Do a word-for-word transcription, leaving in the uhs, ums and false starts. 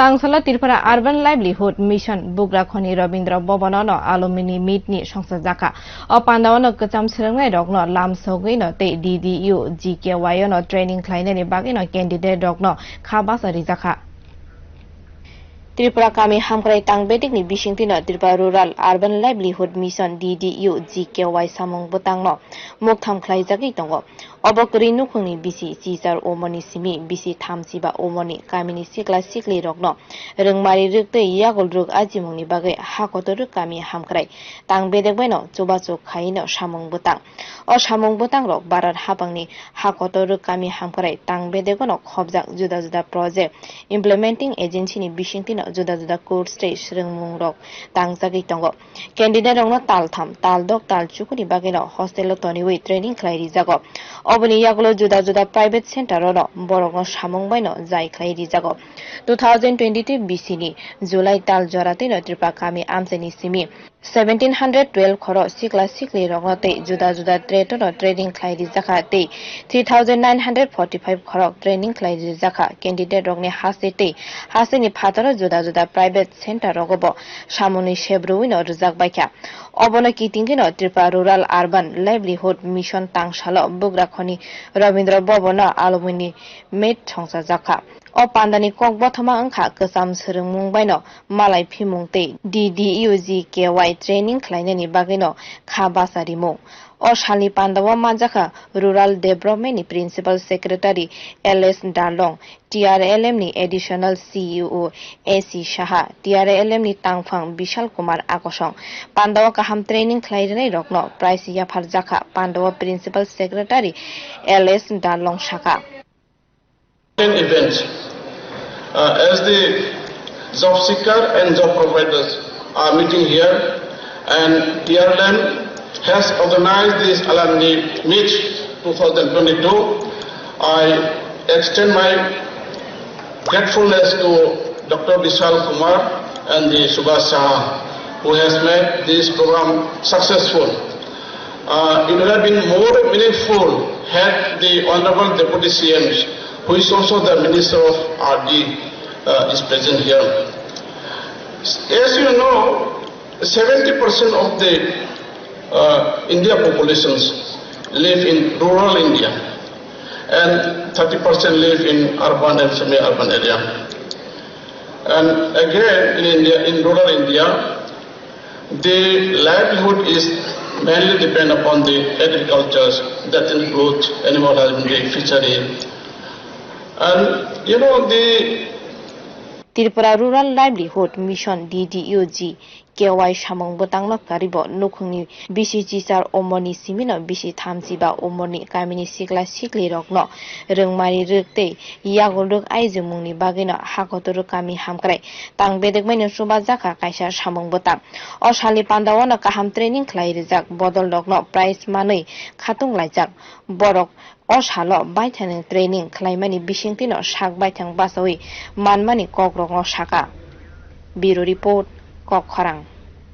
Tangsalo Tripura Urban Livelihood Mission Bugrakhoni Rabindra Bhavan no alumni meet ni songsa jakha. O panda o no kwcham swrwngnai rok no lam sogwi no tei D D U G K Y o no training khlainani bagwi no candidate rok no kha basa rijakha. Tripura kami hamkrai tang bedekni bisingtwi no Tripura Rural Urban Livelihood Mission D D U G K Y samung bwtang no muktham khlaijagwi tongo. Obo kwrwi nukhungni bisi chichar umorni simi bisi thamchiba umorni kamini sikla sikli rokno rwngmari rwktwi yagul rwk ajimungni bagwi ha kotor rwk kami hamkrai tang bedek baino chubachu khaino samung bwtang. O samung bwtang rok Bharat hapangni ha kotor rwk kami hamkrai tang bedegno khobjak juda juda project implementing agency ni bisingtwi no juda juda course tei swrwngmung rok tangjagwi tongo. Candidate rokno tal tham, tal dok, tal chukuni bagwino hostel o toniwi training khlai rijago. Oboni yagulo juda juda private center o no borokno samung baino jai khlai rijago. Two thousand twenty-two B C ni July tal jora twi no Tripura kami amchaini simi seventeen hundred twelve khoro sikla sikli rokno tei juda juda trade o no training khlai rijakha tei three thousand nine hundred forty-five khorok training khlai rijakha candidate rokni haste tei hasteni phataro juda juda private center rogo bo samungni sebrwi no rwjak baikha. Obono kitingwi no Tripura Rural Urban Livelihood Mission tangsalo Bugrakhoni Rabindra Bhavan no alumni meet songsa jakha. O pandani kok bothoma wngkha kwcham swrwngmung baino malai phimung tei D D U G K Y training khlainani bagwino kha basa rimung. O salni pandao manjakha Rural Development ni Principal Secretary L S Darlong, T R L M ni Additional C E O A C Saha, T R L M ni tangphang Bishal Kumar Akosong. Pandao kaham training khlai rwnai rokno prize yaphar jakha, pandao Principal Secretary L S Darlong saka. Events. Uh, as the job seeker and job providers are meeting here, and T R L M has organized this alumni meet two thousand twenty-two. I extend my gratefulness to Doctor Vishal Kumar and the Subhash Saha, who has made this program successful. Uh, it would have been more meaningful had the Honorable Deputy C M, who is also the Minister of R D, uh, is present here. As you know, seventy percent of the, uh, India populations live in rural India, and thirty percent live in urban and semi-urban area. And again, in India, in rural India, the livelihood is mainly depend upon the agriculture, that includes animal husbandry, fishery, and, you know, the Tripura Rural Livelihood Mission, D D U G K Y samung bwtangno karibo nukhungni bisi chichar umorni simino bisi thamchiba umorni kamini sikla siklirokno rwngmari rwk tei yagul rwk aijwkmungni bagwino ha kotor kami hamkrai tang bedekmaino chubajakha kaisa samung bwtang. O salni pandao no kaham training khlai rijak bodolrokno prize manwi khatung laijak. Borok o salo baithangni training khlaimani bisingtwino sak baithang bachaui manmani kokrokno saka. Bureau Report, Kok Khorang.